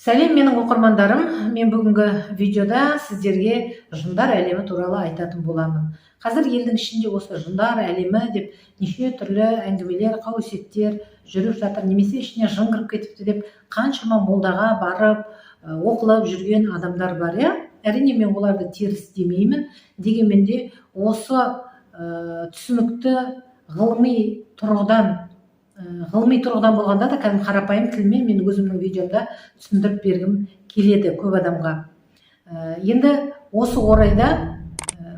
Сәлем, менің оқырмандарым! Мен бүгінгі видеода сіздерге жындар әлемі туралы айтатын боламын. Қазір елдің ішінде осы жындар әлемі деп неше түрлі әңгімелер, қауесеттер жүріп жатыр немесе ішіне жын кіріп кетіпті деп қаншама молдаға барып, оқылып жүрген адамдар бар, иә. Әрине, мен оларды теріс демеймін. Дегенмен де осы түсінікті ғылыми тұрғыдан, ғылыми тұрғыдан болғанда да, кәдімгі қарапайым тілмен мен өзімнің видеомда түсіндіріп бергім келеді көп адамға. Енді осы орайда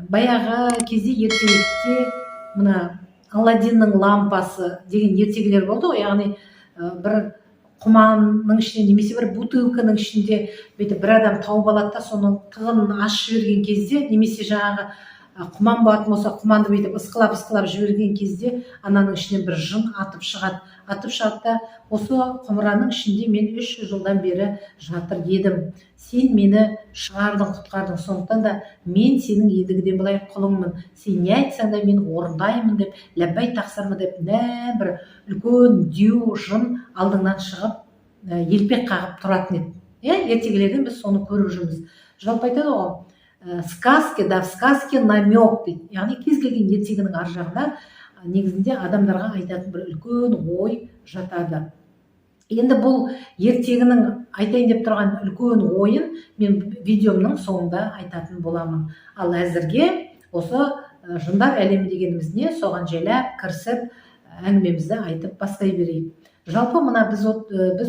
баяғы кезде ертеректе мына «Аладдиннің лампасы» деген ертегілер болды ғой. Яғни бір құманның ішінде немесе бір бутылканың ішінде бүйтіп бір адам тауып алады да, соның тығынын ашып жіберген кезде немесе жаңағы құман болатын болса, құманды бүйтіп ысқылап ысқылап жіберген кезде ананың ішінен бір жын атып шығады. Атып шығады да: «Осы құмыраның ішінде мен 300 жылдан бері жатыр едім, сен мені шығардың, құтқардың, сондықтан да мен сенің ендігіден былай құлыңмын, сен не айтсаң да, мен орындаймын», — деп, «Ләббай, тақсырмын», — деп, бір үлкен дию жын алдыңнан шығып, елпек қағып тұратын еді, иә. Ертегілерден біз соны көріп жүрміз. Жалпы айтады ғой, «сказки да в сказке намек» дейді. Яғни кез келген ертегінің ар жағында негізінде адамдарға айтатын бір үлкен ой жатады. Енді бұл ертегінің айтайын деп тұрған үлкен ойын мен видеомның соңында айтатын боламын. Ал әзірге осы жындар әлемі дегеніміз не, соған жайлап кірісіп, әңгімемізді айтып бастай берейік. Жалпы мына біз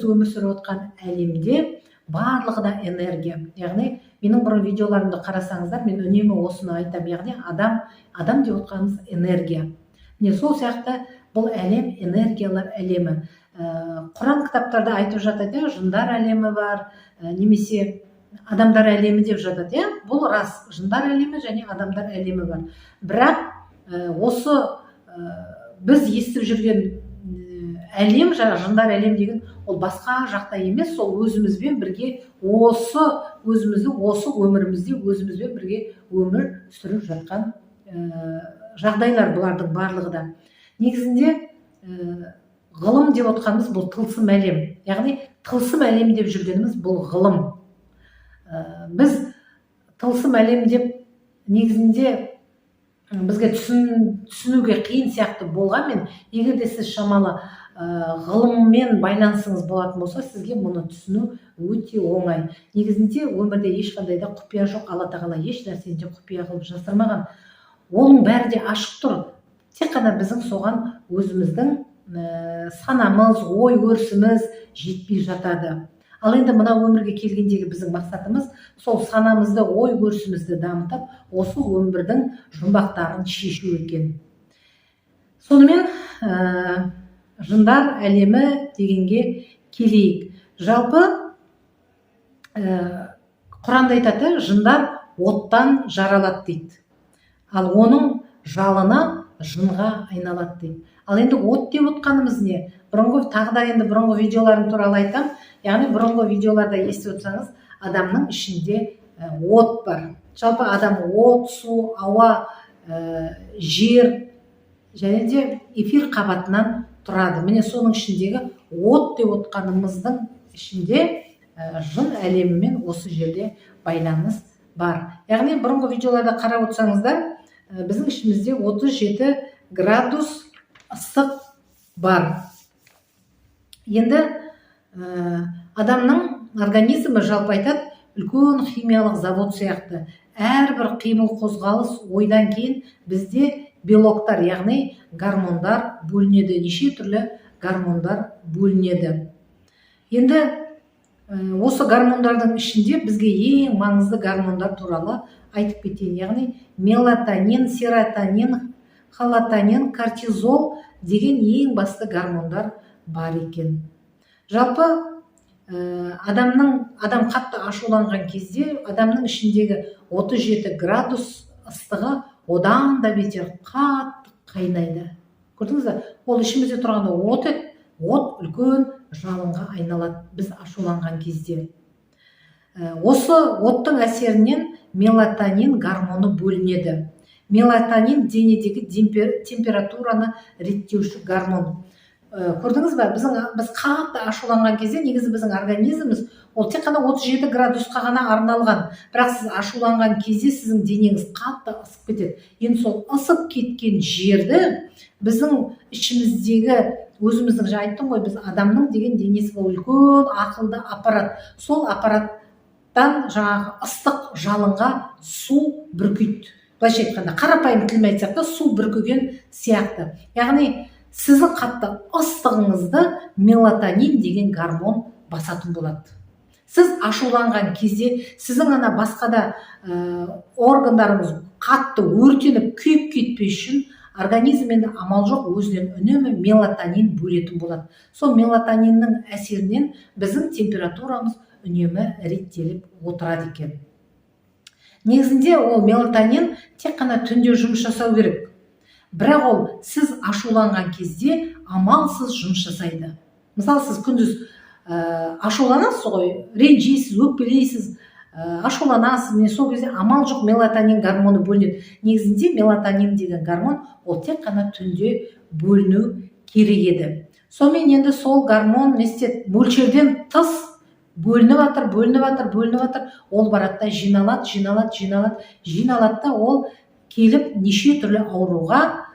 өмір сүріп отқан әлемде барлығы да энергия. Яғни менің бұрын видеоларымды қарасаңыздар, мен үнемі осыны айтамын. Яғни адам, адам деп отқанымыз энергия. Міне, сол сияқты бұл әлем — энергиялар әлемі. Құран кітаптарда айтып жатады, иә, жындар әлемі бар немесе адамдар әлемі деп жатады, иә. Бұл рас, жындар әлемі және адамдар әлемі бар. Бірақ осы біз естіп жүрген әлем, жаңағы жындар әлем деген, ол басқа жақта емес, сол өзімізбен бірге, осы өзіміздің осы өмірімізде өзімізбен бірге өмір сүріп жатқан жағдайлар бұлардың барлығы да. Негізінде ғылым деп отқанымыз — бұл тылсым әлем. Яғни тылсым әлем деп жүргеніміз — бұл ғылым. Біз тылсым әлем деп негізінде бізге түсінуге қиын сияқты болғанмен, егер де сіз шамалы ғылыммен байланысыңыз болатын болса, сізге мұны түсіну өте оңай. Негізінде өмірде ешқандай да құпия жоқ. Алла Тағала еш нәрсені де құпия қылып жасырмаған, оның бәрі де ашық тұр. Тек қана біздің соған өзіміздің санамыз, ой өрісіміз жетпей жатады. Ал енді мына өмірге келгендегі біздің мақсатымыз — сол санамызды, ой өрісімізді дамытып, осы өмірдің жұмбақтарын шешу екен. Сонымен жындар әлемі дегенге келейік. Жалпы Құранда айтады: «Жындар оттан жаралады», — дейді, «ал оның жалыны жынға айналады», — дейді. Ал енді от деп отқанымыз не? Бұрынғы, тағы да енді бұрынғы видеоларым туралы айтамын. Яғни бұрынғы видеоларда естіп отырсаңыз, адамның ішінде от бар. Жалпы адам от, су, ауа, жер және де эфир қабатынан тұрады. Міне, соның ішіндегі от деп отқанымыздың ішінде жын әлемімен осы жерде байланыс бар. Яғни бұрынғы видеоларда қарап отырсаңыздар, біздің ішімізде 37 градус ыстық бар. Енді адамның организмі, жалпы айтады, үлкен химиялық завод сияқты. Әрбір қимыл, қозғалыс, ойдан кейін бізде белоктар, яғни гормондар бөлінеді, неше түрлі гормондар бөлінеді. Енді осы гормондардың ішінде бізге ең маңызды гормондар туралы айтып кетейін. Яғни мелатонин, серотонин, холатонин, кортизол деген ең басты гормондар бар екен. Жалпы адам қатты ашуланған кезде адамның ішіндегі 37 градус ыстығы одан да бетер қатты қайнайды. Көрдіңіз бе, ол ішімізде тұрғанда от еді, от үлкен жалынға айналады біз ашуланған кезде. Осы оттың әсерінен мелатонин гормоны бөлінеді. Мелатонин — денедегі температураны реттеуші гормон. Көрдіңіз ба, біз қатты ашуланған кезде негізі біздің организміміз ол тек қана 37 градусқа ғана арналған, бірақ сіз ашуланған кезде сіздің денеңіз қатты ысып кетеді. Енді сол ысып кеткен жерді біздің ішіміздегі өзіміздің, жаңа айттым ғой, біз адамның деген денесі бұл үлкен ақылды аппарат. Сол аппараттан жаңағы ыстық жалынға су бүркиді. Былайша айтқанда, қарапайым тілмен айтсақ та, су бүркіген сияқты. Яғни сіздің қатты ыстығыңызды мелатонин деген гормон басатын болады. Сіз ашуланған кезде сіздің ана басқа да органдарыңыз қатты өртеніп, күйіп кетпес үшін организм енді амал жоқ, өзінен үнемі мелатонин бөлетін болады. Сол мелатониннің әсерінен біздің температурамыз үнемі реттеліп отырады екен. Негізінде ол мелатонин тек қана түнде жұмыс жасау керек, бірақ ол сіз ашуланған кезде амалсыз жұмыс жасайды. Мысалы, сіз күндіз ашуланасыз ғой, ренжисіз, өкпелейсіз, ашуланасыз. Міне, сол кезде амал жоқ, мелатонин гормоны бөлінеді. Негізінде мелатонин деген гормон ол тек қана түнде бөліну керек еді. Сонымен енді сол гормон не істеді? Мөлшерден тыс бөлініп жатыр, бөлініп жатыр, бөлініп жатыр. Ол барады да жиналады, жиналады, жиналады, жиналады да, ол келіп неше түрлі ауруға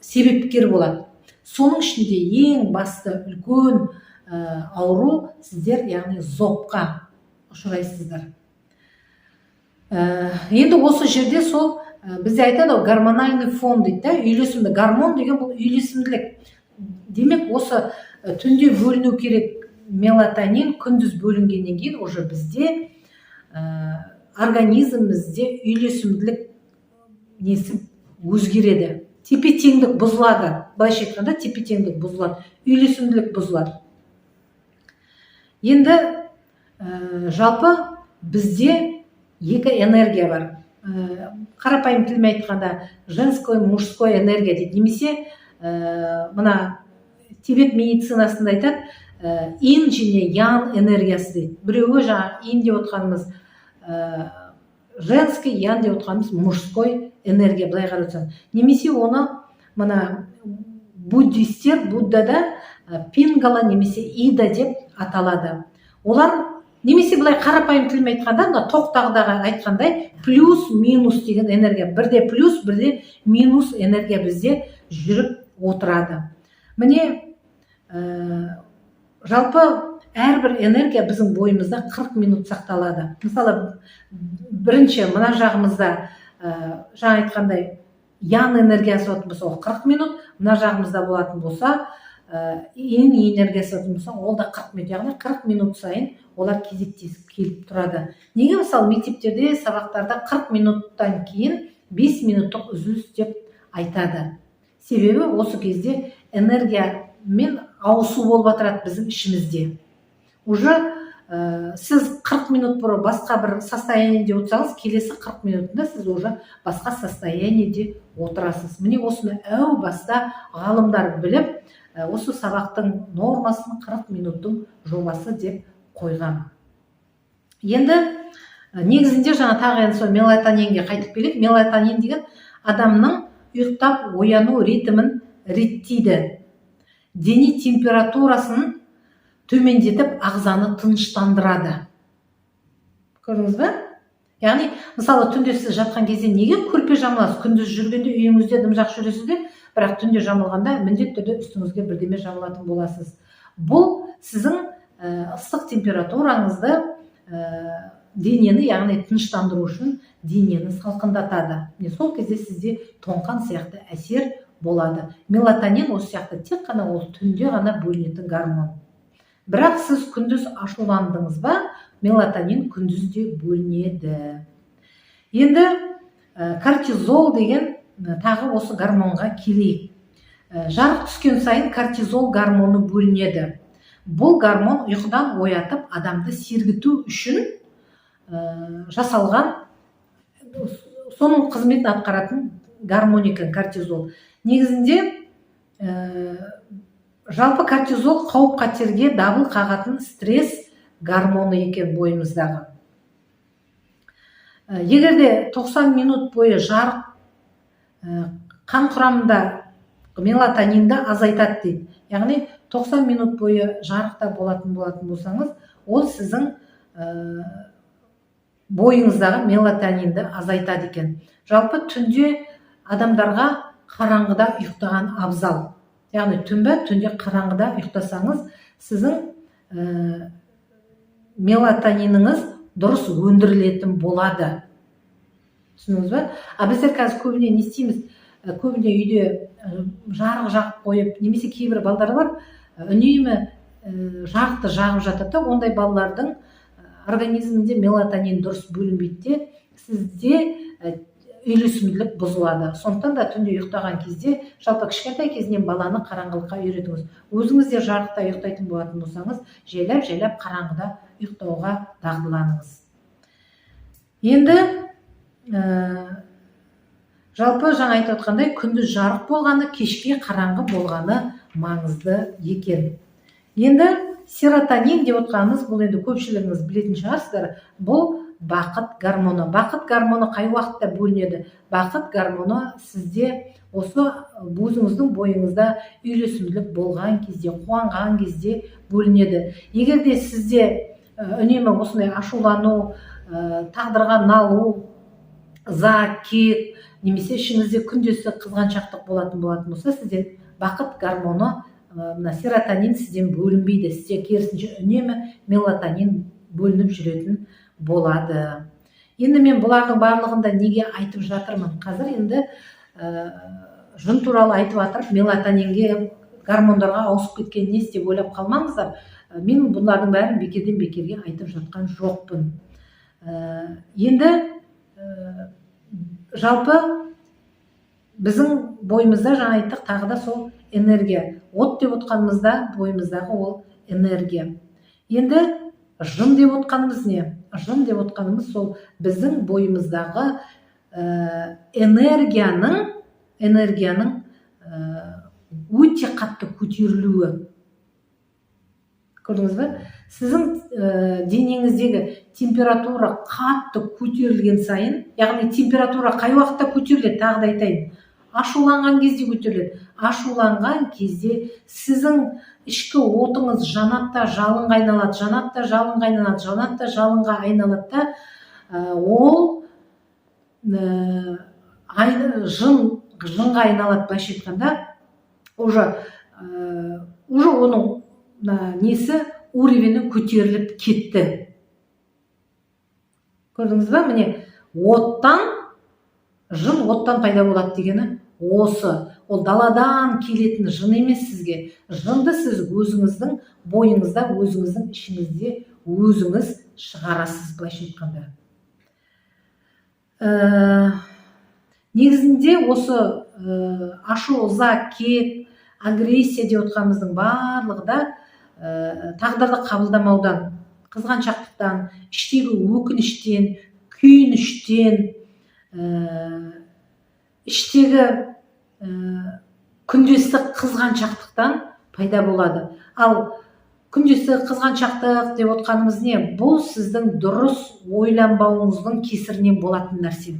себепкер болады. Соның ішінде ең басты үлкен ауру, сіздер, яғни зобқа ұшырайсыздар. Енді осы жерде сол бізде айтады ғой, гормональный фон дейді да, үйлесімді. Гормон деген бұл үйлесімділік. Демек, осы түнде бөліну керек мелатонин күндіз бөлінгеннен кейін уже бізде организмімізде үйлесімділік несі өзгереді, тепе теңдік бұзылады. Былайша айтқанда, тепе теңдік бұзылады, үйлесімділік бұзылады. Енді жалпы бізде екі энергия бар. Қарапайым тілмен айтқанда, женской, мужской энергия дейді немесе мына Тибет медицинасында айтады, инь және ян энергиясы дейді. Біреуі жаңағы инь деп отқанымыз женский, ян деп отқанымыз мужской энергия, былай қарап отырсаң. Немесе оны мына буддистер, Буддада пингала немесе ида деп аталады олар. Немесе былай қарапайым тілмен айтқанда, мына тоқтағыдағы айтқандай, плюс минус деген энергия, бірде плюс, бірде минус энергия бізде жүріп отырады. Міне, жалпы әрбір энергия біздің бойымызда 40 минут сақталады. Мысалы, бірінші мына жағымызда жаңа айтқандай ян энергиясы болатын болса, ол 40 минут, мына жағымызда болатын болса, инь энергиясы болатын болса, ол да 40 минут. Яғни 40 минут сайын олар кезектесіп келіп тұрады. Неге, мысалы, мектептерде сабақтарда 40 минуттан кейін 5 минуттық үзіліс деп айтады? Себебі осы кезде энергиямен ауысу болып отырады біздің ішімізде. Уже сіз 40 минут бұрын басқа бір состояниеде отырсаңыз, келесі 40 минутында сіз уже басқа состояниеде отырасыз. Міне, осыны әу баста ғалымдар біліп, осы сабақтың нормасын 40 минуттың жобасы деп қойған. Енді негізінде жаңа тағы енді сол мелатонинге қайтып келейік. Мелатонин деген адамның ұйықтап ояну ритмін реттейді, дене температурасын төмендетіп, ағзаны тыныштандырады. Көрдіңіз ба? Яғни, мысалы, түнде сіз жатқан кезде неге көрпе жамыласыз? Күндіз жүргенде үйіңізде дым жақсы жүресіз де, бірақ түнде жамылғанда міндетті түрде үстіңізге бірдеме жамылатын боласыз. Бұл сіздің ыстық температураңызды, денені, яғни тыныштандыру үшін денені салқындатады. Міне, сол кезде сізде тоңқан сияқты әсер болады. Мелатонин осы сияқты тек қана ол түнде ғана бөлінетін гормон. Бірақ сіз күндіз ашуландыңыз ба, мелатонин күндіз де бөлінеді. Енді кортизол деген тағы осы гормонға келейік. Жарық түскен сайын кортизол гормоны бөлінеді. Бұл гормон ұйқыдан оятып, адамды сергіту үшін жасалған, соның қызметін атқаратын гормон екен кортизол. Негізінде жалпы кортизол қауіп қатерге дабыл қағатын стресс гормоны екен бойымыздағы. Егер де 90 минут бойы жарық қан құрамында мелатонинді азайтады дейді. Яғни 90 минут бойы жарықта болатын болсаңыз, ол сіздің бойыңыздағы мелатонинді азайтады екен. Жалпы түнде адамдарға қараңғыда ұйықтаған абзал. Яғни түнде қараңғыда ұйықтасаңыз, сіздің мелатониніңіз дұрыс өндірілетін болады. Түсіндіңіз ба? А біздер қазір көбіне не істейміз? Көбіне үйде жарық жағып қойып, немесе кейбір балдар бар, үнемі жарықты жағып жатады да, ондай балалардың организмінде мелатонин дұрыс бөлінбейді де, сізде үйлесімділік бұзылады. Сондықтан да түнде ұйықтаған кезде, жалпы кішкентай кезінен баланы қараңғылыққа үйретіңіз. Өзіңіз де жарықта ұйықтайтын болатын болсаңыз, жайлап жайлап қараңғыда ұйықтауға дағдыланыңыз. Енді жалпы жаңа айтып отқандай, күндіз жарық болғаны, кешке қараңғы болғаны маңызды екен. Енді серотонин деп отқанымыз, бұл енді көпшілігіңіз білетін шығарсыздар, бұл бақыт гормоны. Бақыт гормоны қай уақытта бөлінеді? Бақыт гормоны сізде осы өзіңіздің бойыңызда үйлесімділік болған кезде, қуанған кезде бөлінеді. Егер де сізде үнемі осындай ашулану, тағдырға налу, ыза, кек немесе ішіңізде күндесі қызғаншақтық болатын болса, сізде бақыт гормоны, мына серотонин сізден бөлінбейді. Сізде керісінше үнемі мелатонин бөлініп жүретін болады. Енді мен бұлардың барлығын да неге айтып жатырмын? Қазір енді жын туралы айтып жатырып, мелатонинге, гормондарға ауысып кеткен несі деп ойлап қалмаңыздар. Мен бұлардың бәрін бекерден бекерге айтып жатқан жоқпын. Енді жалпы біздің бойымызда, жаңа айттық, тағы да сол энергия, от деп отқанымызда бойымыздағы ол энергия. Енді жын деп отқанымыз не? Жын деп отқанымыз сол біздің бойымыздағы энергияның өте қатты көтерілуі. Көрдіңіз бе? Сіздің денеңіздегі температура қатты көтерілген сайын, яғни температура қай уақытта көтеріледі, тағы да айтайын, ашуланған кезде көтеріледі. Ашуланған кезде сіздің ішкі отыңыз жанады да, жалынға айналады, жанады да, жалынға айналады, жанады да, жалынға айналады да, ол жынға айналады. Былайша айтқанда, уже оның мына несі, уровені көтеріліп кетті. Көрдіңіз ба? Міне, оттан жын, оттан пайда болады дегені осы. Ол даладан келетін жын емес. Сізге жынды сіз өзіңіздің бойыңызда, өзіңіздің ішіңізде өзіңіз шығарасыз. Былайша айтқанда, негізінде осы ашу, ыза, кек, агрессия деп отқанымыздың барлығы да тағдырды қабылдамаудан, қызғаншақтықтан, іштегі өкініштен, күйініштен, іштегі күндестік, қызғаншақтықтан пайда болады. Ал күндестік, қызғаншақтық деп отқанымыз не? Бұл сіздің дұрыс ойланбауыңыздың кесірінен болатын нәрсе.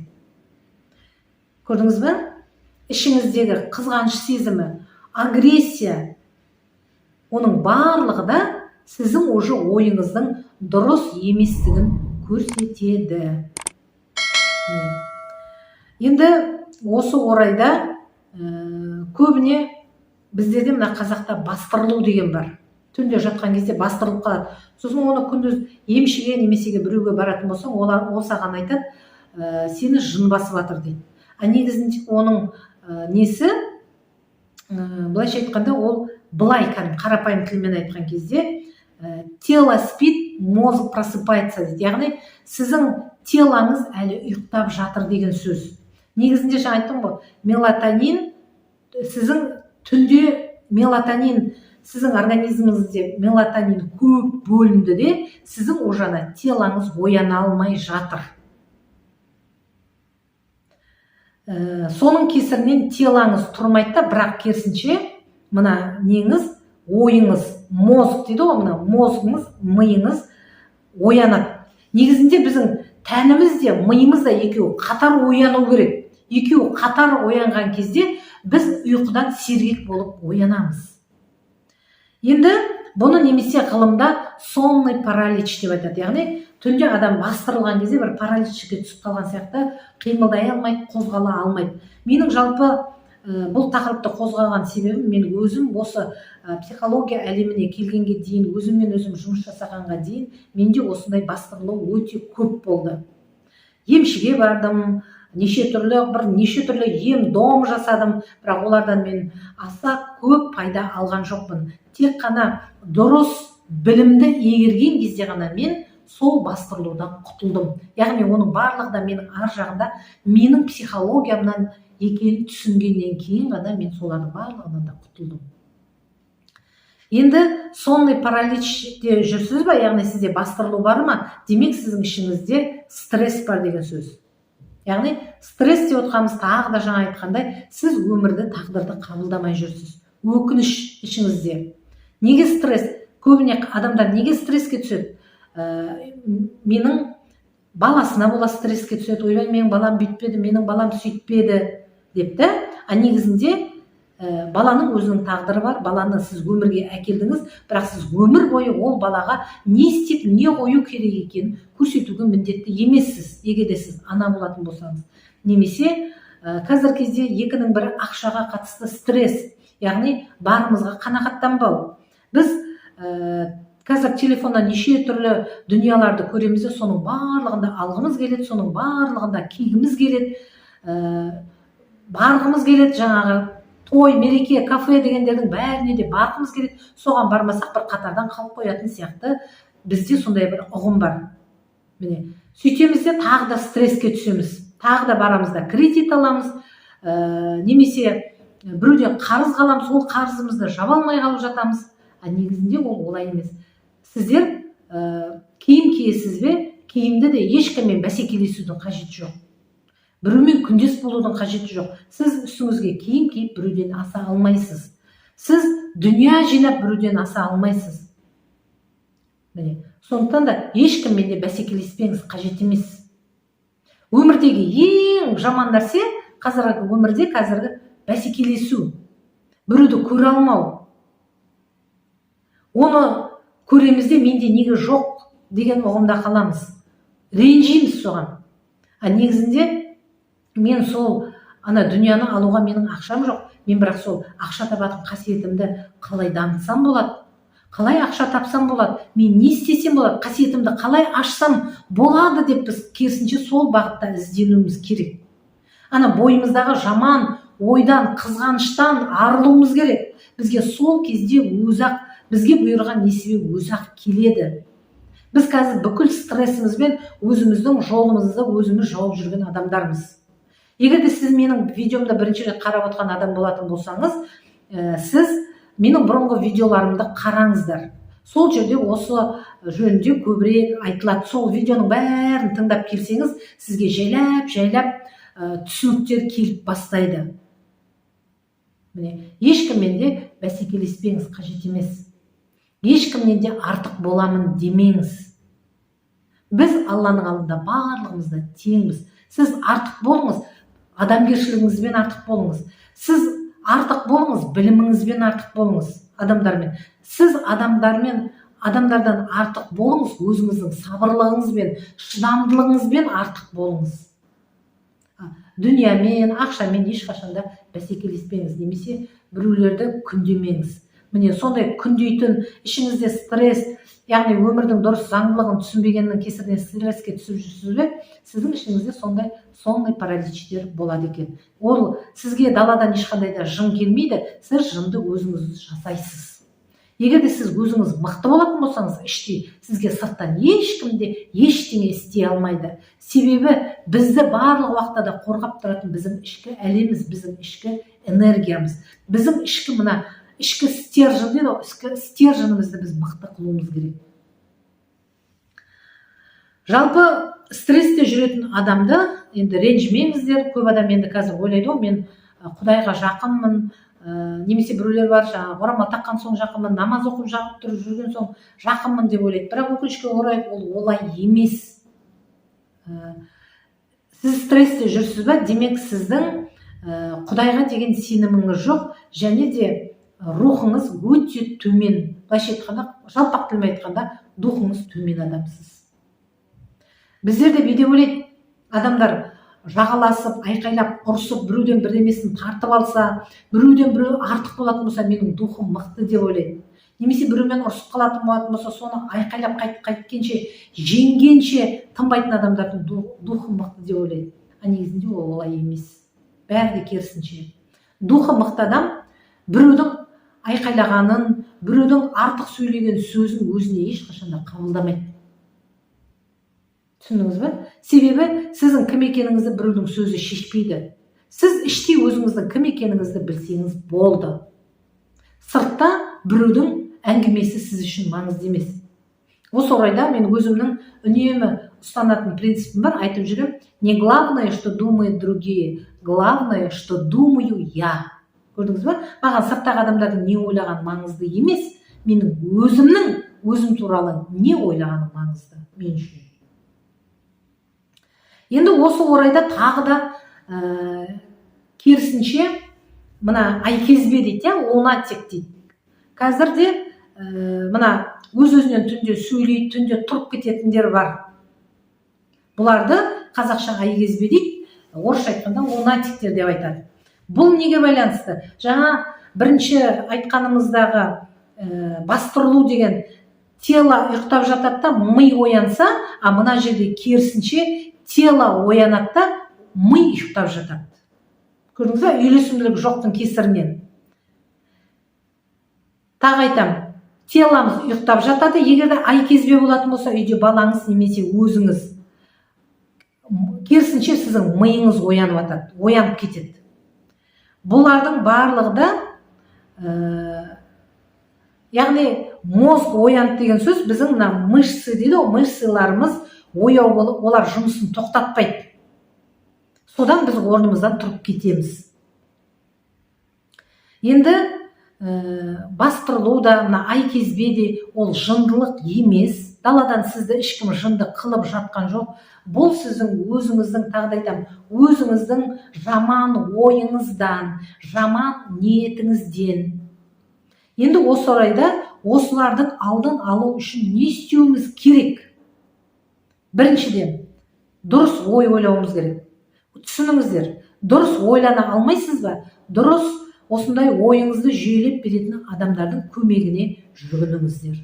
Көрдіңіз бе? Ішіңіздегі қызғаныш сезімі, агрессия, оның барлығы да сіздің уже ойыңыздың дұрыс еместігін көрсетеді. Міне. Енді осы орайда көбіне біздерде, мына қазақта бастырылу деген бар. Түнде жатқан кезде бастырылып қалады. Сосын оны күндіз емшіге немесе біреуге баратын болсаң, олар, ол саған айтады, сені жын басып жатыр дейді. А негізінде оның несі, былайша айтқанда, ол былай, кәдімгі қарапайым тілмен айтқан кезде, тело спит, мозг просыпается дейді. Яғни сіздің телоңыз әлі ұйықтап жатыр деген сөз. Негізінде жаңа айттым ғой, мелатонин сіздің түнде, мелатонин сіздің организміңізде, мелатонин көп бөлінді де, сіздің уже ана телоңыз ояна алмай жатыр. Соның кесірінен телоңыз тұрмайды да, бірақ керісінше мына неңіз, ойыңыз, мозг дейді ғой, мына мозгыңыз, миыңыз оянады. Негізінде біздің тәніміз де, миымыз да екеуі қатар ояну керек. Екеуі қатар оянған кезде біз ұйқыдан сергек болып оянамыз. Енді бұны немесе ғылымда сонный паралич деп айтады, яғни түнде адам бастырылған кезде бір параличке түсіп қалған сияқты, қимылдай алмайды, қозғала алмайды. Менің жалпы бұл тақырыпты қозғаған себебім, мен өзім осы психология әлеміне келгенге дейін, өзіммен өзім жұмыс жасағанға дейін менде осындай бастырылу өте көп болды. Емшіге бардым, неше түрлі, бір неше түрлі ем дом жасадым, бірақ олардан мен аса көп пайда алған жоқпын. Тек қана дұрыс білімді игерген кезде ғана мен сол бастырылудан құтылдым. Яғни оның барлығы да менің ар жағында менің психологиямнан екенін түсінгеннен кейін ғана мен солардың барлығынан да құтылдым. Енді сонный параличте жүрсіз ба, яғни сізде бастырылу бар ма, демек, сіздің ішіңізде стресс бар деген сөз. Яғни стресс деп отқанымыз, тағы да жаңа айтқандай, сіз өмірді, тағдырды қабылдамай жүрсіз, өкініш ішіңізде. Неге стресс? Көбіне адамдар неге стресске түседі? Менің баласына бола стресске түседі: «Ойбай, менің балам бүйтпеді, менің балам сөйтпеді», – деп та. А негізінде баланың өзінің тағдыры бар. Баланы сіз өмірге әкелдіңіз, бірақ сіз өмір бойы ол балаға не істеп, не қою керек екенін көрсетуге міндетті емессіз, егер де сіз ана болатын болсаңыз. Немесе қазіргі кезде екінің бірі ақшаға қатысты стресс, яғни барымызға қанағаттанбау. Біз қазір телефоннан неше түрлі дүнияларды көреміз де, соның барлығында алғымыз келеді, соның барлығында кигіміз келеді, барғымыз келеді. Жаңағы той, мереке, кафе дегендердің бәріне де барғымыз келеді. Соған бармасақ, бір қатардан қалып қоятын сияқты, бізде сондай бір ұғым бар. Міне, сөйтеміз де, тағы да стресске түсеміз, тағы да барамыз да кредит аламыз, немесе біреуден қарыз қаламыз, ол қарызымызды жаба алмай қалып жатамыз. А негізінде ол олай емес. Сіздер киім киесіз бе, киімді де ешкіммен бәсекелесудің қажеті жоқ, біреумен күндес болудың қажеті жоқ. Сіз үстіңізге киім киіп, біреуден аса алмайсыз. Сіз дүние жинап, біреуден аса алмайсыз. Міне, сондықтан да ешкіммен де бәсекелеспеңіз, қажет емес. Өмірдегі ең жаман нәрсе қазіргі өмірде, қазіргі бәсекелесу, біреуді көре алмау. Оны көреміз де, менде неге жоқ деген ұғымда қаламыз, ренжиміз соған. А негізінде мен сол ана дүнияны алуға менің ақшам жоқ, мен бірақ сол ақша табатын қасиетімді қалай дамытсам болады, қалай ақша тапсам болады, мен не істесем болады, қасиетімді қалай ашсам болады деп, біз керісінше сол бағытта ізденуіміз керек. Ана бойымыздағы жаман ойдан, қызғаныштан арылуымыз керек. Бізге сол кезде өзі ақ, бізге бұйырған несібе өзі ақ келеді. Біз қазір бүкіл стрессімізбен өзіміздің жолымызды өзіміз жауып жүрген адамдармыз. Егер де сіз менің видеомды бірінші рет қарап отқан адам болатын болсаңыз, сіз менің бұрынғы видеоларымды қараңыздар. Сол жерде осы жөнінде көбірек айтылады. Сол видеоның бәрін тыңдап келсеңіз, сізге жайлап жайлап түсініктер келіп бастайды. Міне, ешкіммен де бәсекелеспеңіз, қажет емес. Ешкімнен де артық боламын демеңіз. Біз Алланың алдында барлығымыз да теңбіз. Сіз артық болыңыз, адамгершілігіңізбен артық болыңыз. Сіз артық болыңыз, біліміңізбен артық болыңыз адамдармен. Сіз адамдармен, адамдардан артық болыңыз, өзіңіздің сабырлығыңызбен, шыдамдылығыңызбен артық болыңыз. Дүниямен, ақшамен ешқашан да бәсекелеспеңіз немесе біреулерді күндемеңіз. Міне, сондай күндейтін ішіңізде стресс, яғни өмірдің дұрыс заңдылығын түсінбегеннің кесірінен стресске түсіп жүрсіз бе, сіздің ішіңізде сондай сонный параличтер болады екен. Ол сізге даладан ешқандай да жын келмейді, сіз жынды өзіңіз жасайсыз. Егер де сіз өзіңіз мықты болатын болсаңыз іштей, сізге сырттан ешкім де ештеңе істей алмайды. Себебі бізді барлық уақытта да қорғап тұратын біздің ішкі әлеміміз, біздің ішкі энергиямыз, біздің ішкі, мына ішкі стержень дейді ғой, ішкі стерженімізді біз мықты қылуымыз керек. Жалпы стрессте жүретін адамды енді ренжімеңіздер. Көп адам енді қазір ойлайды ғой: «Мен құдайға жақынмын», немесе біреулер бар, жаңағы орамал таққан соң жақынмын, намаз оқып тұрып жүрген соң жақынмын деп ойлайды. Бірақ өкінішке орай, ол олай емес. Сіз стрессте жүрсіз ба, демек, сіздің құдайға деген сеніміңіз жоқ және де рухыңыз өте төмен. Былайша айтқанда, жалпақ тілмен айтқанда, духыңыз төмен адамсыз. Біздерде бүйде ойлайды адамдар: жағаласып, айқайлап, ұрысып, біреуден бірдемесін тартып алса, біреуден біреу артық болатын болса, менің духым мықты деп ойлайды. Немесе біреумен ұрысып қалатын болатын болса, соны айқайлап, қайтып қайткенше, жеңгенше тынбайтын адамдардың духы мықты деп ойлайды. А негізінде ол олай емес, бәрі де керісінше. Духы мықты адам біреудің айқайлағанын, біреудің артық сөйлеген сөзін өзіне ешқашан да қабылдамайды. Түсіндіңіз ба? Себебі сіздің кім екеніңізді біреудің сөзі шешпейді. Сіз іштей өзіңіздің кім екеніңізді білсеңіз болды. Сыртта біреудің әңгімесі сіз үшін маңызды емес. Осы орайда мен өзімнің үнемі ұстанатын принципім бар, айтып жүремін: «Не главное, что думают другие, главное, что думаю я». Көрдіңіз ба? Маған сырттағы адамдардың не ойлағаны маңызды емес, менің өзімнің өзім туралы не ойлағаным маңызды мен үшін. Енді осы орайда тағы да керісінше, мына айкезбе дейді, иә, лунатик дейді. Қазір де мына өз өзінен түнде сөйлейді, түнде тұрып кететіндер бар. Бұларды қазақша айкезбе дейді, орысша айтқанда лунатиктер деп айтады. Бұл неге байланысты? Жаңа бірінші айтқанымыздағы бастырылу деген, тело ұйықтап жатады да, ми оянса, а мына жерде керісінше, тело оянады да, ми ұйықтап жатады. Көрдіңіз ба? Үйлесімділік жоқтың кесірінен. Тағы айтамын, теломыз ұйықтап жатады. Егер де айкезбе болатын болса, үйде балаңыз немесе өзіңіз, керісінше, сіздің миыңыз оянып жатады, оянып кетеді. Бұлардың барлығы да яғни мозг оянды деген сөз, біздің мына мышцы дейді ғой, мышцаларымыз ояу болып, олар жұмысын тоқтатпайды. Содан біз орнымыздан тұрып кетеміз. Енді бастырылу да, мына айкезбе де ол жындылық емес. Даладан сізді ешкім жынды қылып жатқан жоқ. Бұл сіздің өзіңіздің, тағы да айтамын, өзіңіздің жаман ойыңыздан, жаман ниетіңізден. Енді осы орайда осылардың алдын алу үшін не істеуіміз керек? Біріншіден, дұрыс ой ойлауымыз керек. Түсініңіздер, дұрыс ойлана алмайсыз ба, дұрыс осындай ойыңызды жүйелеп беретін адамдардың көмегіне жүгініңіздер.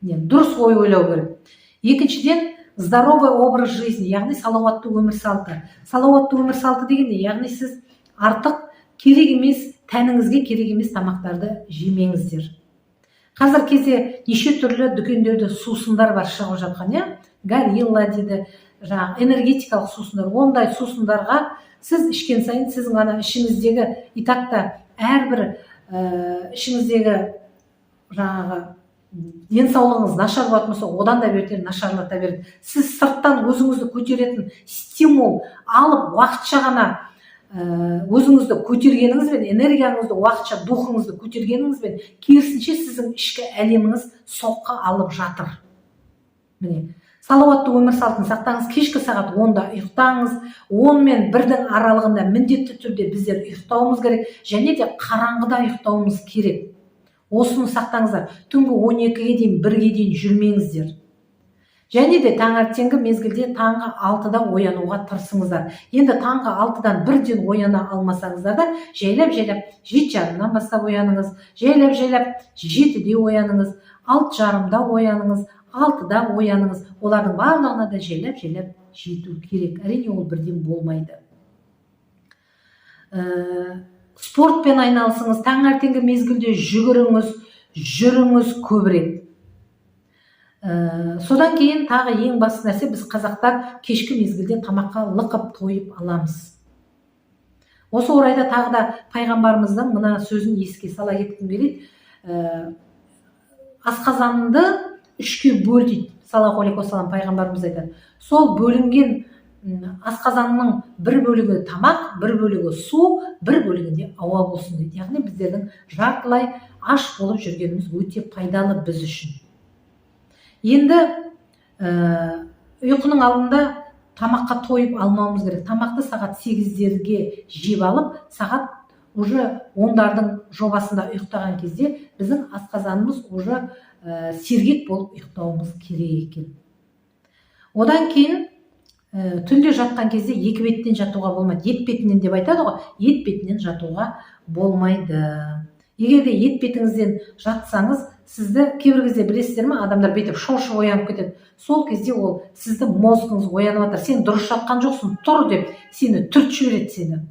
Не, дұрыс ой ойлау керек. Екіншіден, здоровый образ жизни, яғни салауатты өмір салты. Салауатты өмір салты деген не? Яғни сіз артық, керек емес, тәніңізге керек емес тамақтарды жемеңіздер. Қазір кезде неше түрлі дүкендерде сусындар бар шығып жатқан, иә, горилла дейді, жаңағы энергетикалық сусындар. Ондай сусындарға сіз ішкен сайын сіздің ана ішіңіздегі, и так та әрбір ішіңіздегі жаңағы денсаулығыңыз нашар болатын болса, одан да бетер нашарлата береді. Сіз сырттан өзіңізді көтеретін стимул алып, уақытша ғана өзіңізді көтергеніңізбен, энергияңызды уақытша, духыңызды көтергеніңізбен, керісінше, сіздің ішкі әлеміңіз соққы алып жатыр. Міне, салауатты өмір салтын сақтаңыз. Кешкі сағат 10-да ұйықтаңыз. 10 мен 1-дің аралығында міндетті түрде біздер ұйықтауымыз керек және де қараңғыда ұйықтауымыз керек. Осыны сақтаңыздар. Түнгі 12-ге дейін, 1-ге дейін жүрмеңіздер. Және де таңертеңгі мезгілде таңғы 6-да оянуға тырысыңыздар. Енді таңғы 6-дан бірден ояна алмасаңыздар да, жайлап жайлап 7:30-нан бастап ояныңыз, жайлап жайлап 7-де ояныңыз, 6:30-да ояныңыз, 6-да ояныңыз. Олардың барлығына да жайлап жайлап жету керек, әрине, ол бірден болмайды. Спортпен айналысыңыз, таңертеңгі мезгілде жүгіріңіз, жүріңіз көбірек. Содан кейін тағы ең басты нәрсе: біз, қазақтар, кешкі мезгілде тамаққа лықып тойып аламыз. Осы орайда тағы да пайғамбарымыздың мына сөзін еске сала кеткім келеді. Асқазанды үшке бөл дейді, саллаллаху алейхи уассалам, пайғамбарымыз айтады. Сол бөлінген асқазанның бір бөлігі тамақ, бір бөлігі су, бір бөлігінде ауа болсын дейді. Яғни біздердің жартылай аш болып жүргеніміз өте пайдалы біз үшін. Енді ұйқының алдында тамаққа тойып алмауымыз керек. Тамақты сағат 8-дерге жеп алып, сағат Уже ондардың жобасында ұйықтаған кезде біздің асқазанымыз уже сергек болып ұйықтауымыз керек екен. Одан кейін түнде жатқан кезде екі беттен жатуға болмайды. Ет бетінен деп айтады ғой, ет бетінен жатуға болмайды. Егер де ет бетіңізден жатсаңыз, сізді кейбір кезде, білесіздер ме, адамдар бүйтіп шошып оянып кетеді. Сол кезде ол сіздің мозгыңыз оянып жатыр: «Сен дұрыс жатқан жоқсың, тұр», – деп сені түртіп жібереді сені.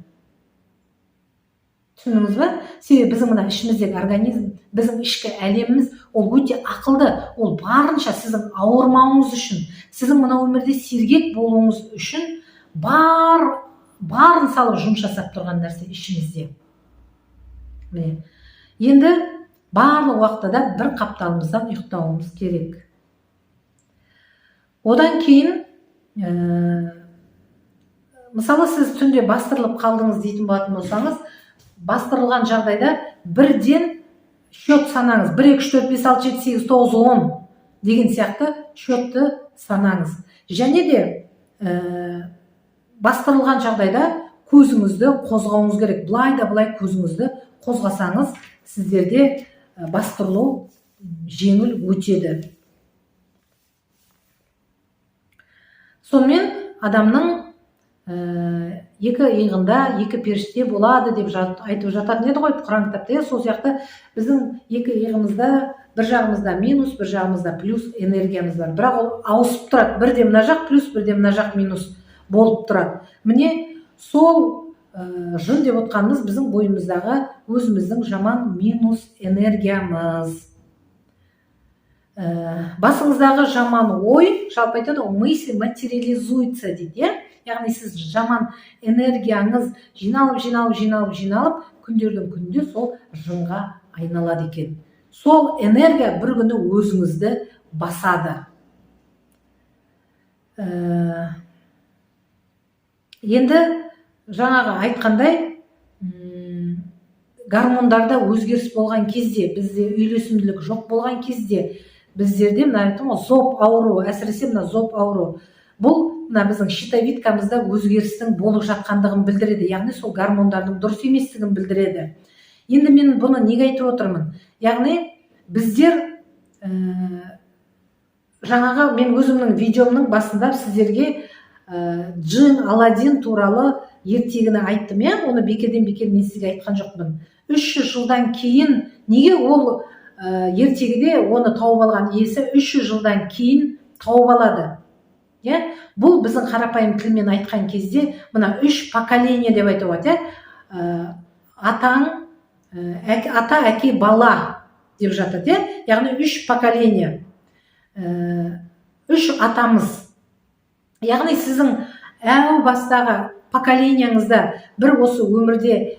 Түсіндіңіз ба? Себебі біздің мына ішіміздегі организм, біздің ішкі әлеміміз, ол өте ақылды. Ол барынша сіздің ауырмауыңыз үшін, сіздің мына өмірде сергек болуыңыз үшін барын салып жұмыс жасап тұрған нәрсе ішімізде. Міне, енді барлық уақытта да бір қапталымыздан ұйықтауымыз керек. Одан кейін мысалы, сіз түнде бастырылып қалдыңыз дейтін болатын болсаңыз, бастырылған жағдайда бірден счет санаңыз: 1, 2, 3, 4, 5, 6, 7, 8, 9, 10 деген сияқты счетты санаңыз. Және де бастырылған жағдайда көзіңізді қозғауыңыз керек. Былай да былай көзіңізді қозғасаңыз, сіздерде бастырылу жеңіл өтеді. Сонымен, адамның екі иығында екі періште болады деп айтып жататын еді ғой Құран кітапта, иә. Сол сияқты біздің екі иығымызда, бір жағымызда минус, бір жағымызда плюс энергиямыз бар, бірақ ол ауысып тұрады: бірде мына жақ плюс, бірде мына жақ минус болып тұрады. Міне, сол жын деп отқанымыз біздің бойымыздағы өзіміздің жаман минус энергиямыз. Басыңыздағы жаман ой, жалпы айтады ғой, «мысль материализуется» дейді, иә. Яғни сіз жаман энергияңыз жиналып, жиналып, жиналып, жиналып, күндердің күнінде сол жынға айналады екен. Сол энергия бір күні өзіңізді басады. Енді жаңағы айтқандай, гормондарда өзгеріс болған кезде, бізде үйлесімділік жоқ болған кезде, біздерде мына айттым ғой, зоб ауруы, әсіресе мына зоб ауруы, бұл мына біздің щитовидкамызда өзгерістің болып жатқандығын білдіреді, яғни сол гормондардың дұрыс еместігін білдіреді. Енді мен бұны неге айтып отырмын? Яғни біздер жаңағы мен өзімнің видеомның басында сіздерге джин Аладдин туралы ертегіні айттым, иә. Оны бекерден бекер мен сізге айтқан жоқпын. 300 жылдан кейін неге ол ертегіде оны тауып алған иесі 300 жылдан кейін тауып алады, иә? Бұл біздің қарапайым тілмен айтқан кезде мына үш поколение деп айтуға болады, иә. Атаң ата, әке, бала деп жатады, иә. Яғни үш поколение, үш атамыз. Яғни сіздің әу бастағы поколенияңызда бір осы өмірде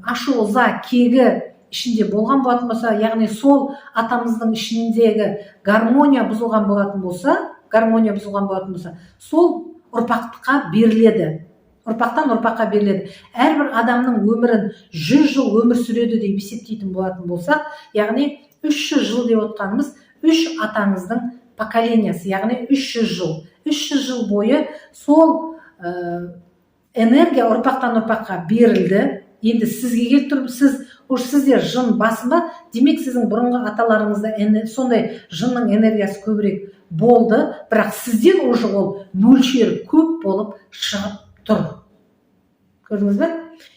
ашу, ыза, кегі ішінде болған болатын болса, яғни сол атамыздың ішіндегі гармония бұзылған болатын болса, гармония бұзылған болатын болса, сол ұрпаққа беріледі, ұрпақтан ұрпаққа беріледі. Әрбір адамның өмірін 100 жыл өмір сүреді деп есептейтін болатын болсақ, яғни 300 жыл деп отқанымыз үш атаңыздың поколениясы, яғни 300 жыл. 300 жыл бойы сол энергия ұрпақтан ұрпаққа берілді. Енді сізге келіп тұр, сіз уж, сізде жын басым ба? Демек, сіздің бұрынғы аталарыңызда сондай жынның энергиясы көбірек болды, бірақ сізден уже ол мөлшері көп болып шығып тұр. Көрдіңіз бе?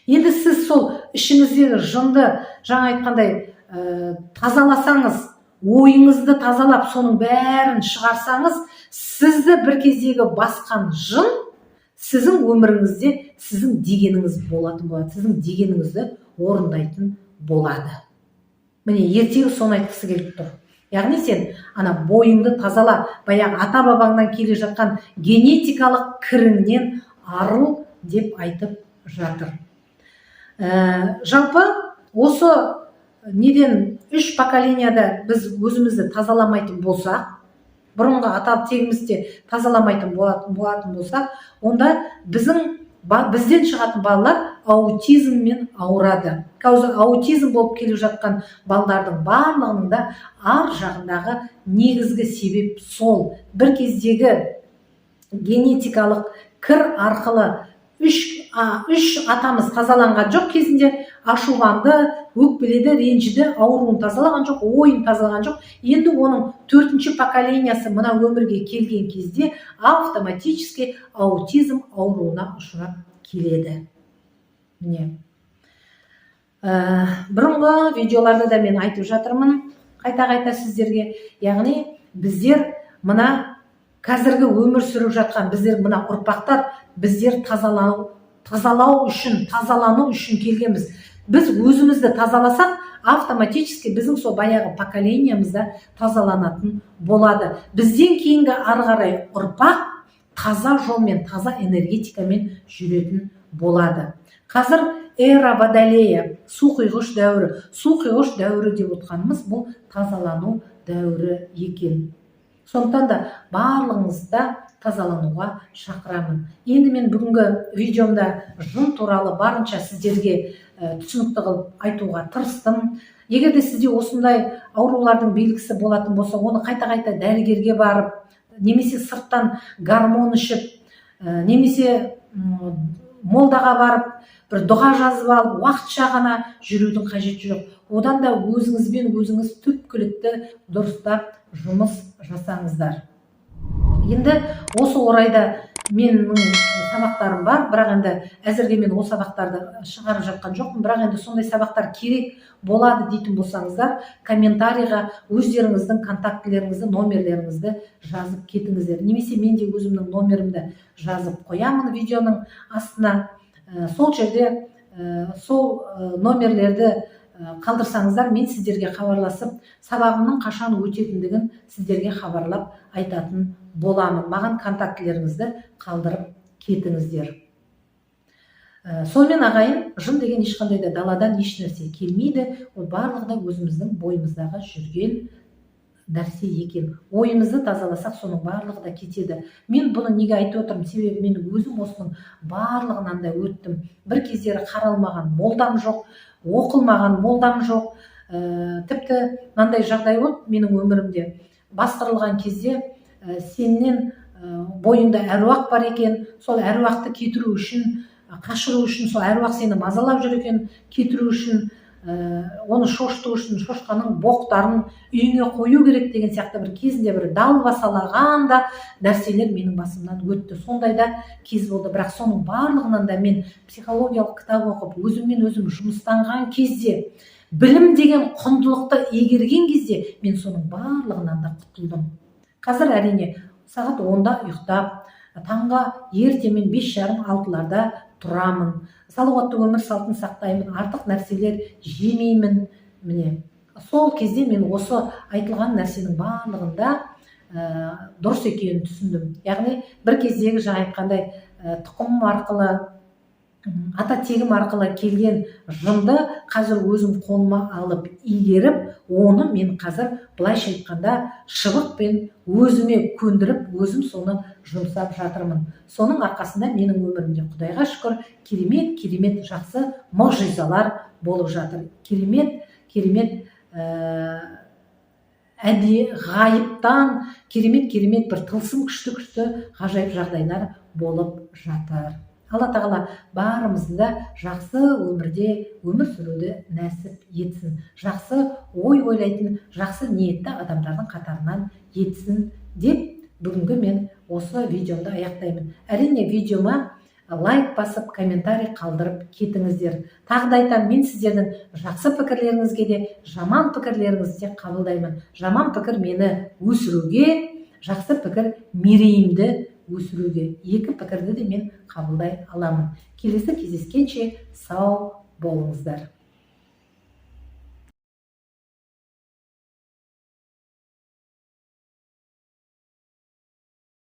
Енді сіз сол ішіңіздегі жынды, жаңа айтқандай, тазаласаңыз, ойыңызды тазалап, соның бәрін шығарсаңыз, сізді бір кездегі басқан жын сіздің өміріңізде сіздің дегеніңіз болатын болады, сіздің дегеніңізді орындайтын болады. Міне, ертегі соны айтқысы келіп тұр. Яғни сен ана бойыңды тазала, баяғы ата бабаңнан келе жатқан генетикалық кіріңнен арыл деп айтып жатыр. Жалпы осы неден, үш поколенияда біз өзімізді тазаламайтын болсақ, бұрынғы ата тегімізді тазаламайтын болатын болсақ, онда біздің бізден шығатын балалар аутизммен ауырады. Қазір аутизм болып келіп жатқан балдардың барлығының да ар жағындағы негізгі себеп сол бір кездегі генетикалық кір арқылы үш үш атамыз тазаланған жоқ кезінде, ашуланды, өкпеледі, ренжіді, ауруын тазалаған жоқ, ойын тазалаған жоқ. Енді оның төртінші поколениясы мына өмірге келген кезде автоматически аутизм ауруына ұшырап келеді. Міне, бұрынғы видеоларда да мен айтып жатырмын қайта қайта сіздерге, яғни біздер, мына қазіргі өмір сүріп жатқан біздер, мына ұрпақтар, біздер тазалау үшін, тазалану үшін келгенбіз. Біз өзімізді тазаласақ, автоматически біздің сол баяғы поколениямыз да тазаланатын болады. Бізден кейінгі ары қарай ұрпақ таза жолмен, таза энергетикамен жүретін болады. Қазір эра Водолея, су құйғыш дәуірі. Су құйғыш дәуірі деп отқанымыз бұл тазалану дәуірі екен. Сондықтан да барлығыңызды тазалануға шақырамын. Енді мен бүгінгі видеомда жын туралы барынша сіздерге түсінікті қылып айтуға тырыстым. Егер де сізде осындай аурулардың белгісі болатын болса, оны қайта қайта дәрігерге барып немесе сырттан гормон ішіп, немесе молдаға барып, бір дұға жазып алып, уақытша ғана жүрудің қажеті жоқ. Одан да өзіңізбен өзіңіз түпкілікті дұрыстап жұмыс жасаңыздар. Енді осы орайда менің сабақтарым бар, бірақ енді әзірге мен ол сабақтарды шығарып жатқан жоқпын. Бірақ енді сондай сабақтар керек болады дейтін болсаңыздар, комментарийға өздеріңіздің контактілеріңізді, номерлеріңізді жазып кетіңіздер немесе мен де өзімнің номерімді жазып қоямын видеоның астына. Сол жерде сол номерлерді қалдырсаңыздар, мен сіздерге хабарласып, сабағымның қашан өтетіндігін сіздерге хабарлап айтатын боламын. Маған контактілеріңізді қалдырып кетіңіздер. Сонымен, ағайын, жын деген ешқандай да даладан еш нәрсе келмейді. Ол барлығы да өзіміздің бойымыздағы жүрген нәрсе екен. Ойымызды тазаласақ, соның барлығы да кетеді. Мен бұны неге айтып отырмын? Себебі мен өзім осының барлығынан да өттім. Бір кездері қаралмаған молдам жоқ, оқылмаған молдам жоқ. Тіпті мынандай жағдай болды менің өмірімде: бастырылған кезде сенен бойыңда әруақ бар екен, сол әруақты кетіру үшін, қашыру үшін, сол әруақ сені мазалап жүр екен, кетіру үшін, оны шошыту үшін шошқаның боқтарын үйіңе қою керек деген сияқты бір кезінде бір далбасалаған да нәрселер менің басымнан өтті. Сондай да кез болды. Бірақ соның барлығынан да мен психологиялық кітап оқып, өзіммен өзім жұмыстанған кезде, білім деген құндылықты игерген кезде мен соның барлығынан да құтылдым. Қазір, әрине, сағат 10-да ұйықтап, таңға ертемен 5:30, 6-ларда тұрамын, салауатты өмір салтын сақтаймын, артық нәрселер жемеймін. Міне, сол кезде мен осы айтылған нәрсенің барлығында дұрыс екенін түсіндім. Яғни бір кездегі жаңа айтқандай, тұқымым арқылы, ата тегім арқылы келген жынды қазір өзім қолыма алып, игеріп, оны мен қазір, былайша айтқанда, шыбықпен өзіме көндіріп, өзім соны жұмсап жатырмын. Соның арқасында менің өмірімде, құдайға шүкір, керемет керемет жақсы мұғжизалар болып жатыр, керемет керемет ғайыптан керемет керемет бір тылсым күшті күшті ғажайып жағдайлар болып жатыр. Алла Тағала барымызды да жақсы өмірде өмір сүруді нәсіп етсін, жақсы ой ойлайтын, жақсы ниетті адамдардың қатарынан етсін деп бүгінгі мен осы видеомды аяқтаймын. Әрине, видеома лайк басып, комментарий қалдырып кетіңіздер. Тағы да айтамын, мен сіздердің жақсы пікірлеріңізге де, жаман пікірлеріңізді де қабылдаймын. Жаман пікір мені өсіруге, жақсы пікір мерейімді өсіруге. Екі пікірді де мен қабылдай аламын. Келесі кездескенше сау болыңыздар.